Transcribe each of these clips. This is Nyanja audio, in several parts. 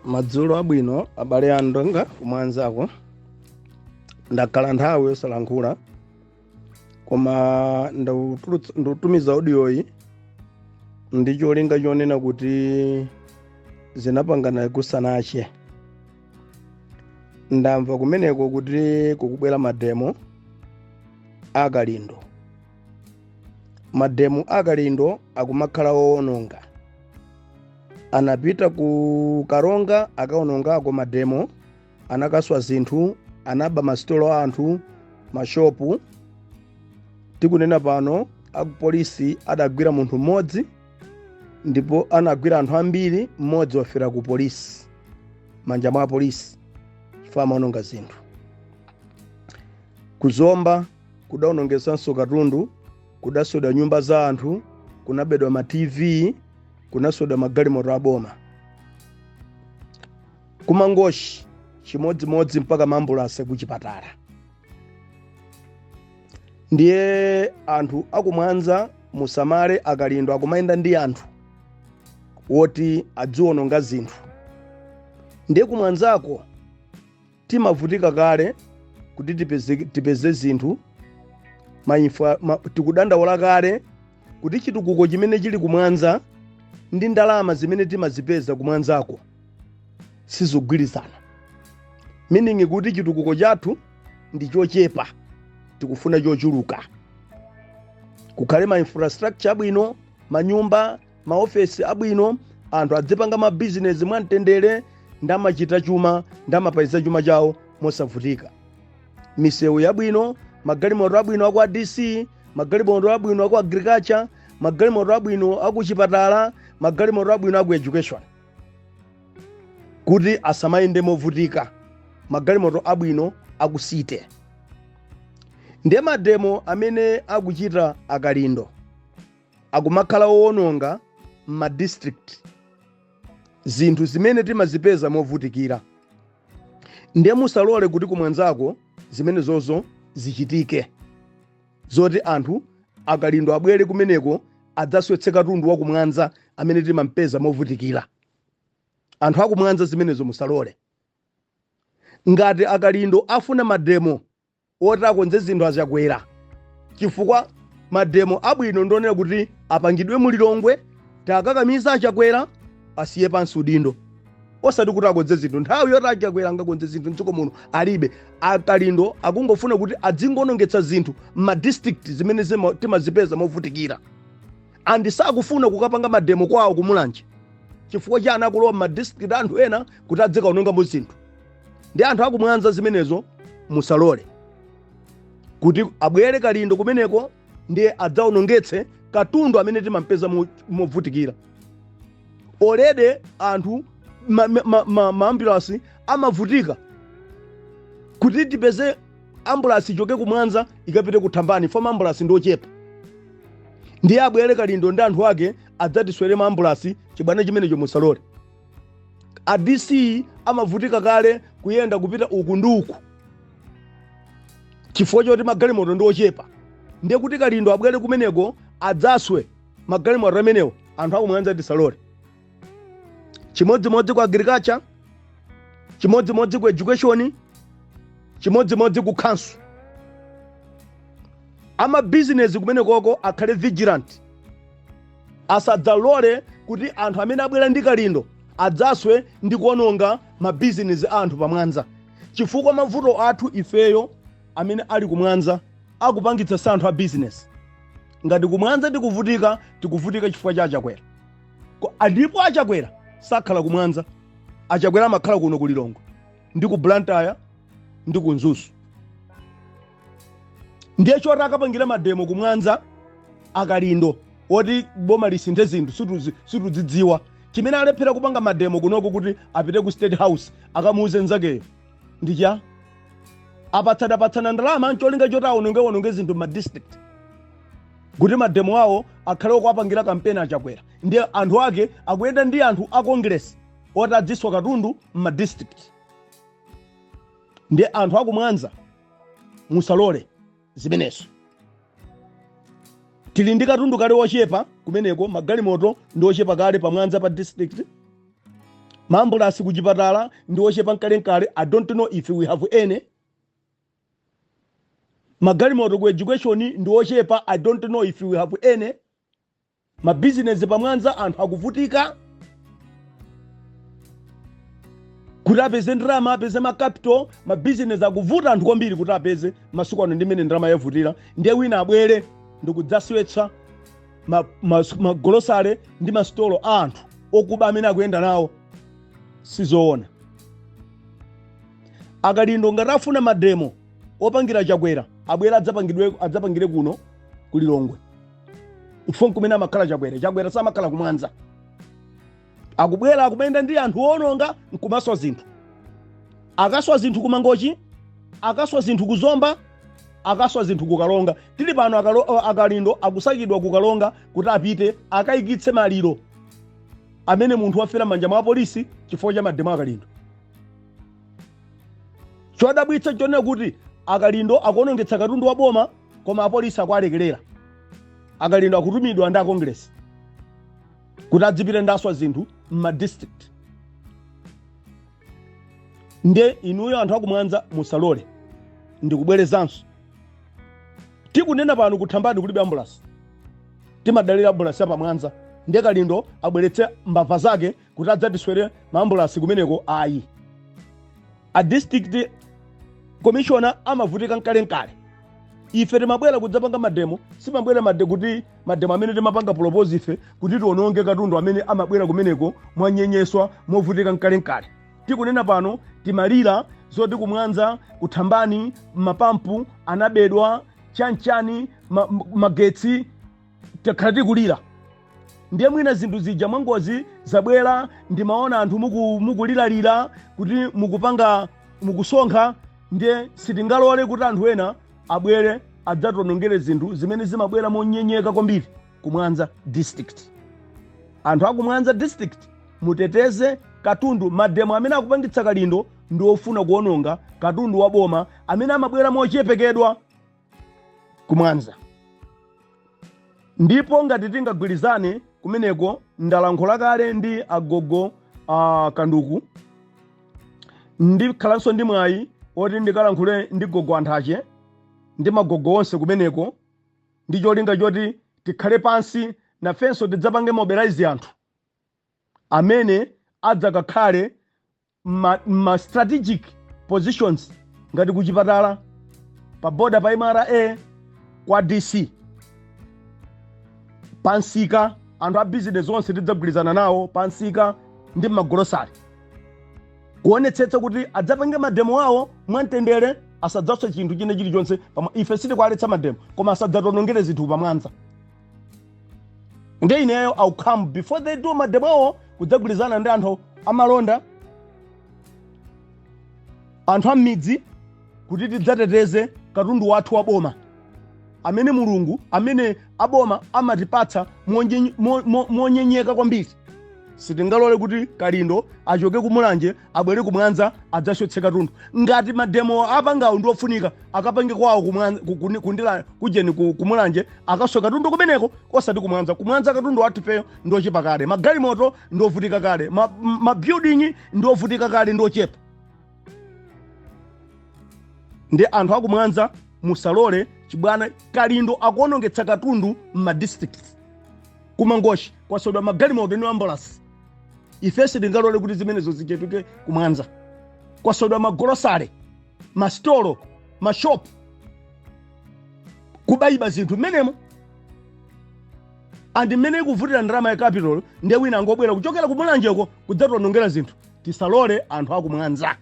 Madzulo abwino, abale anga kumwanzako. Ndakhala nthawi yosalankhula, koma ndikutumiza audioyi ndi cholinga chonena kuti zinapangana kusanache. Ndamva kumeneko kuti kukubwera mademo akalindo. Mademo akalindo akumakhala owononga. Anapita ku Karonga, akaonongako mademo, anakaswa zinthu, anaba masitolo a anthu, mashopu. Tikunena pano, akupolisi adagwira munthu mmodzi, ndipo anagwira anthu ambiri. Mmodzi wafera ku polisi, manja mwa apolisi, chifukwa amaononga zinthu. Kuzomba kudaonongesanso katundu, kudaswedwa nyumba za anthu, kunabedwa ma TV, kunaswedwa magalimoto aboma. Kumangochi chimodzimodzi, mpaka maambulasi kuchipatala. Ndiye anthu akumwanza musamale, akalindo akumayenda ndi anthu woti adziwononga zinthu. Ndiye kumwanzako timavutika kale kuti tipeze zinthu tikudandaula kale kuti chitukuko chimene chili kumwanza ndi ndalama zimene timazipeza kumwanzako sizigwirizana, meaning kuti chitukuko chathu ndi chochepa, tikufuna chochuluka. Kukhale ma infrastructure abwino, manyumba, maofesi abwino, anthu adzipanga mabizinesi mwamtendere, ndamachita chuma, ndamapeza chuma chawo mosavutika, misewu yabwino, magalimoto abwino aku ADC, magalimoto abwino aku agriculture, magalimoto abwino aku chipatala, magalimoto abwino aku education, kuti asamayende movutika, magalimoto abwino akusite. Ndiye mademo amene akuchita akalindo akumakhala owononga m'madistrict zinthu zimene timazipeza movutikira. Ndiye musalole kuti kumwanzako zimene zozo zichitike, zoti anthu akalindo abwere kumeneko adzaswetse katundu wa kumwanza amene timampeza movutikira. Anthu akumwanza, zimenezo musalole. Ngati akalindo afuna mademo oti akonze zinthu, achakwera, chifukwa mademo abwino ndionera kuti apangidwe mulilongwe, takakamiza achakwera asiye pansi udindo, osati kuti akonze zinthu. Nthawi yoti achakwera angakonze zinthu mdziko muno alibe. Akalindo akungofuna kuti adzingonongetsa zinthu m'madistrict zimene timazipeza movutikira, and sakufuna kukapanga mademo kwawo kumulanje. Chifukwa chani akulowa m'madistrict anthu ena kuti adzikaonongamo zinthu? Ndi anthu akumwanza, zimenezo musalole kuti abwere kalindo kumeneko ndiye adzaonongetse katundu amene timampeza movutikira. Already anthu maambulasi amavutika kuti tipeze ambulasi ichoke kumwanza ikapite kuthambani fo maambulasi ndi ochepa. Ndiye abwere kalindo ndi anthu ake adzatiswere maambulasi, chibwana chimenecho musalole. A DC amavutika kale kuyenda kupita uku ndi uku chifukwa choti magalimoto ndi ochepa. Ndiye kuti kalindo abwere kumeneko adzaswe magalimoto amenewo, anthu akumwanza tisalole. Chimodzimodzi ku agriculture, chimodzimodzi ku education, chimodzimodzi ku council. Amabizinesi kumenekoko akhale vigilant, asadzalole kuti anthu amene abwera ndi kalindo adzaswe ndi kuononga mabizinesi a anthu pamwanza, chifukwa mavuto athu ifeyo amene ali kumwanza akupangitsa sa anthu a bizinesi. Ngati kumwanza tikuvutika, tikuvutika chifukwa cha achakwera. Ndipo achakwera sakhala kumwanza. Achakwera amakhala kuno ku Lilongwe ndi ku Blantyre ndi ku Mzuzu. Ndiye choti akapangira mademo kumwanza akalindo woti boma lisinthe zinthu, situdzidziwa chimene alephera kupanga mademo kunoko kuti apite ku State House akamuuze nzakeyo ndicha apatsanapatsana ndalama ncholinga choti aononge zinthu m'madistrict kuti mademo awo akhale okuapangira kampeni achakwera. Ndiye anthu ake akuyenda ndi anthu a Congress oti adziswa katundu m'madistrict. Ndiye anthu akumwanza musalole zimenezo. Tili ndi katundu kale wochepa kumeneko, magalimoto ndi ochepa kale pamwanza pa district. Maambulasi kuchipatala ndi ochepa mkalenkale. I don't know if we have any. Magalimoto ku education ndi ochepa. I don't know if we have any. Mabizinesi pamwanza, anthu akuvutika kuti apeze ndalama, apeze macapital. Mabizinesi akuvuta anthu kwambiri kuti apeze masiku ano ndi mmene ndalama yavutira. Ndiye wina abwere ndikudzaswetsa magolosale ndi masitolo a anthu okuba amene akuyenda nawo, sizoona. Akalindo ngati afuna mademo opangira Chakwera, abwera adzapangire kuno ku Lilongwe, chifukwa kumene amakhala Chakwera. Chakwera samakhala kumwanza. Akubwera akumayenda ndi anthu owononga nkumaswa zinthu. Akaswa zinthu ku Mangochi, akaswa zinthu ku Zomba, akaswa zinthu ku Karonga. Tili pano Akalindo akusakidwa ku Karonga kuti apite akayikitse maliro amene munthu wafera m'manja mwa apolisi chifukwa cha mademo Akalindo. Chodabwitsa chonena kuti Akalindo akuonongetsa katundu wa boma, koma apolisi akualekerera. Akalindo akutumidwa ndi akongresi kuti adzipita ndaswa zinthu m'madistrict. Nde inuyo anthu akumwanza musalole. Ndikubwerezanso, tikunena pano kuthambani kulibe ambulasi, timadalira ambulasi yapamwanza. Ndiye Kalindo abweretse mbava zake kuti adzatiswere maambulasi kumeneko, ayi. A district commissioner amavutika mkalenkale. Ife timabwera kudzapanga mademo, simabwera made kuti mademo amene timapanga propose ife kuti tiononge katundu amene amabwera kumeneko mwanyenyeswa, movutika mkalenkale. Tikunena pano timalira zoti kumwanza kuthambani mapampu anabedwa, chanchani, magetsi, takhala tikulira. Ndiye mwina zinthu zija mwangozi zabwera, ndimaona anthu mukuliralira kuti mukupanga, mukusonkha. Ndiye sitingalole kuti anthu ena abwere adzationongere zinthu zimene zimabwera monyenyeka kwambiri kumwanza district. Anthu akumwanza district, muteteze katundu. Mademo amene akupangitsa Kalindo ndi ofuna kuononga katundu wa boma amene amabwera mochepekedwa kumwanza. Ndipo ngati tingagwirizane kumeneko, ndalankhula kale ndi agogo Kanduku, ndikhalanso ndi mwayi woti ndikalankhule ndi gogo Anthache ndi magogo onse kumeneko, ndi cholinga choti tikhale pansi nafenso tidzapange mobilize anthu amene adzakakhale ma strategic positions ngati kuchipatala, pa boda pa MRA, kwa DC, pansika. Anthu a business onse tidzagwirizana nawo pansika ndi mmagolosale kuonetsetsa kuti adzapange mademo awo mwamtendere, asadzaswe chinthu chine chilichonse. Ife sitikualetsa mademo, koma asadzatonongere zinthu pamwanza. Nde ineyo I'll come before they do mademo awo kudzagwirizana ndi anthu amalonda, anthu a m'midzi, kuti tidzateteze katundu wathu wa boma amene Mulungu, amene aboma amatipatsa monyenyeka kwambiri. Sitingalole kuti Kalindo achoke kumulanje abwere kumwanza adzaswetse katundu. Ngati mademo apangawo ndi ofunika, akapange kwawo kundila kujeni kumulanje, akaswe katundu kumeneko, osati kumwanza. Kumwanza katundu wathu feyo ndiochepa kale, magalimoto ndiovutika kale, ma building ndiovutika kale, ndiochepa. Ndi anthu akumwanza musalole chibwana. Kalindo akuonongetsa katundu m'madistricts. Kumangochi kwaswedwa magalimoto ndi ambulance. Ife sitingalole kuti zimenezo zichitike kumwanza. Kwaswedwa magolosale, masitolo, mashopu, kubayiba zinthu mmenemo. And mmene ikuvutira ndalama ya capital, ndiye wina angobwera kuchokera kumulanjeko kudzationongera zinthu. Tisalole anthu akumwanza,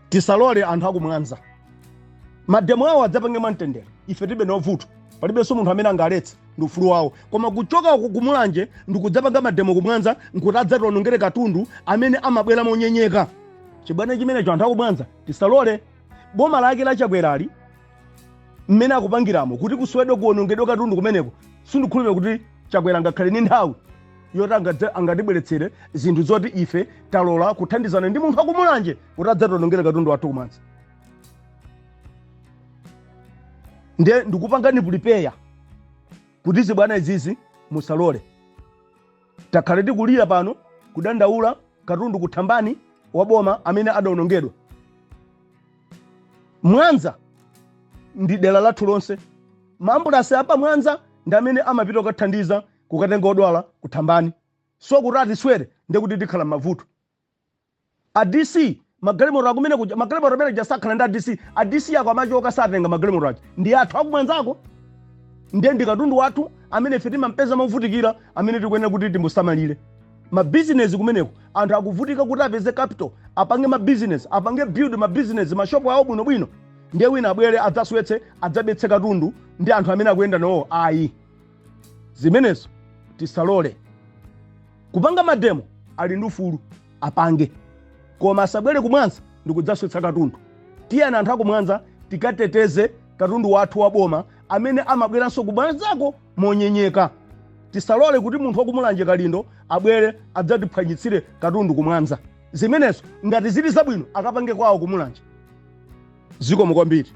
tisalole anthu akumwanza. Mademo awo adzapange mwamtendere, ife tilibe nawo vuto, palibenso munthu amene angaletse, ndi ufulu wawo. Koma kuchoka kumulanje ndikudzapanga mademo kumwanza nkuti adzationongere katundu amene amabwera monyenyeka, chibwana chimenecho anthu akumwanza tisalole. Boma lake la Chakwerali mmene akupangiramo kuti kuswedwe, kuwonongedwe katundu kumeneko, sindikhulupirira kuti Chakwera ngakhale ni nthawi yoti angatibweretsere zinthu zoti ife talola kuthandizana ndi munthu akumulanje kuti adzationongere katundu wathu kumwanza. Ndiye ndikupangani prepare kuti zibwana izizi musalole. Takhala tikulira pano, kudandaula katundu kuthambani wa boma amene adawonongedwa. Mwanza ndi dera lathu lonse. Maambulasi apa Mwanza ndi amene amapita kukathandiza kukatenga odwala kuthambani. So kuti atiswere, ndekuti tikhala m'mavuto. A DC magalimoto akumene kuja, magalimoto amene aja sakhala ndi a DC. A DC ako amachoka, satenga magalimoto aja. Ndi athu akumwanzako, ndiye ndi katundu wathu amene ife timampeza movutikira, amene tikuyenera kuti timusamalire. Mabizinesi kumeneko, anthu akuvutika kuti apeze capital, apange mabizinesi, apange build mabizinesi, mashopu awo bwinobwino. Ndiye wina abwere adzaswetse, adzabetse katundu ndi anthu amene akuyenda nawo? Ayi, zimenezo tisalole. Kupanga mademo ali ndi ufulu, apange, koma asabwere kumwanza ndikudzaswetsa katundu. Tiyeni anthu akumwanza tikateteze katundu wathu wa boma amene amabweranso kumwanzako monyenyeka. Tisalole kuti munthu wakumulanje, Kalindo, abwere adzatiphwanyitsire katundu kumwanza. Zimenezo ngati zili zabwino, akapange kwawo kumulanje. Zikomo kwambiri.